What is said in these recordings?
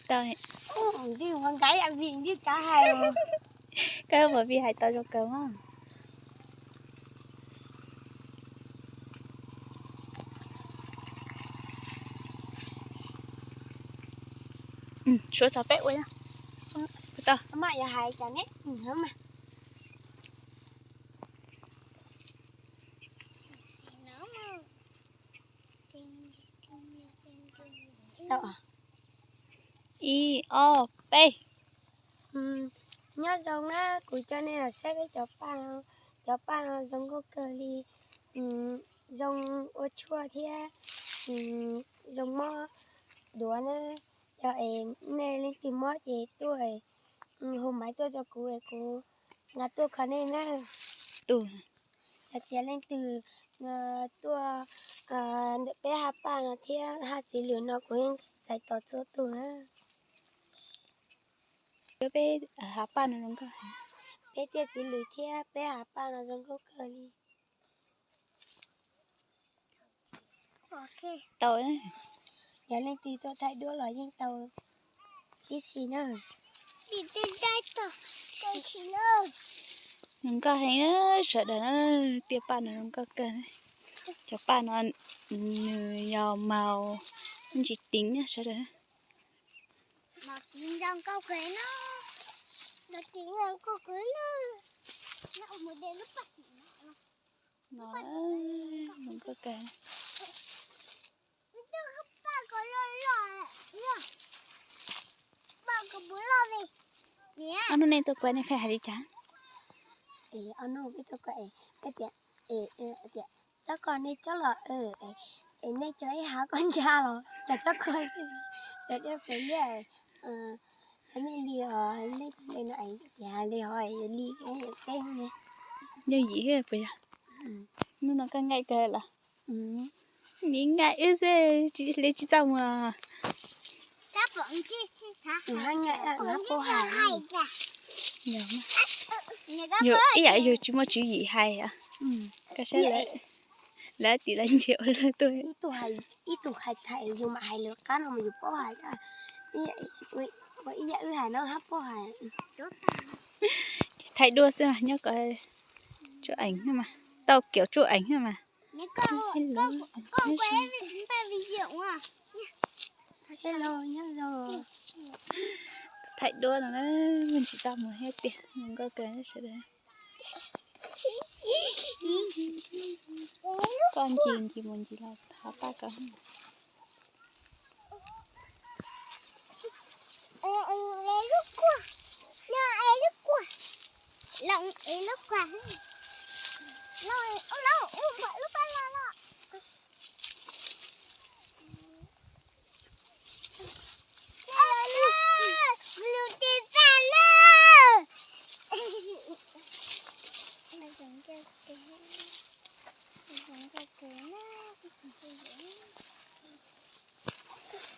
Tau. Koj ua vim hais tau zoo kawg mas. Suav txog peb ua. Tau. Ib, ob, peb. Nyob zoo na, kuv coj nej los saib peb cov paj no. Cov paj no zoo nkauj kawg li, zoo ua tshuaj thiab zoo mob duav na. Yog es nej leej twg mob ces tuaj hu maiv tuaj rau kuv es kuv nqa tuaj kho nej na. Yog tias leej twg tuaj ntawm peb hab paj no thiab hab txiv lws no kuv yeej txais tos txhua tus na. Peb hab paj no zoo nkauj, peb tiaj txiv lws thiab peb hab paj no zoo nkauj kawg li. Tau. Yog leej twg tuaj thaij duab los yeej tau tib si na. Zoo nkauj heev sawv daws, tiaj paj no zoo nkauj kawg. Cov paj no nws yog màu ntsis tim na sawv daws. Zoo nkauj kawg. Ob hnub nej tuaj kuaj nej pheej hais li cas? Ob hnub peb tuaj kuaj peb tias, tias txob koj nej tsob los, es nej cog ib hav koj ntsa los cov tsob koj, cov dej pes liaj, cov nej li os, nej li no es tias li hov li teb ne. Yooj yim thiab puas yog? Hnub no koj nqaij kawg los? Miv nqaij wb xwb, li tsis txaj muag los. Yus ib yam yus tsis muaj tswv yim hais. Koj saib lawv tim lawv ntsia ua luaj tuaj. Ib tug hais tham yus mam hais lawv qab no mas yus paub hais. Ua ib yam wb hais no hab paub hais. Thaij duab xwb mas nyob kom tsuj eev mas, tau kiaum tsuj eev mas. Hello, nyob zoo. Thaij duab no na, me ntsis txaj muag thiab tiag, zoo nkauj kawg sawv daws. Koj ncig ncig mus ncig los thov paj koj.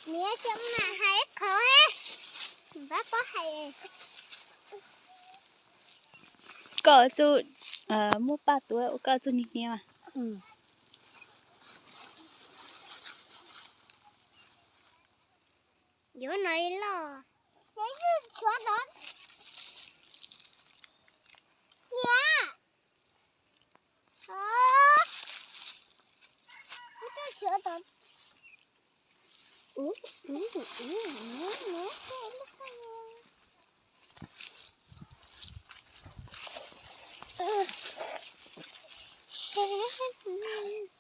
Niam, cov mam hais ib qhov, pab pab hais. Koj txuj muab paj tuav ua koj txuj niag hniav mas. Yuav no ib loj. Niam.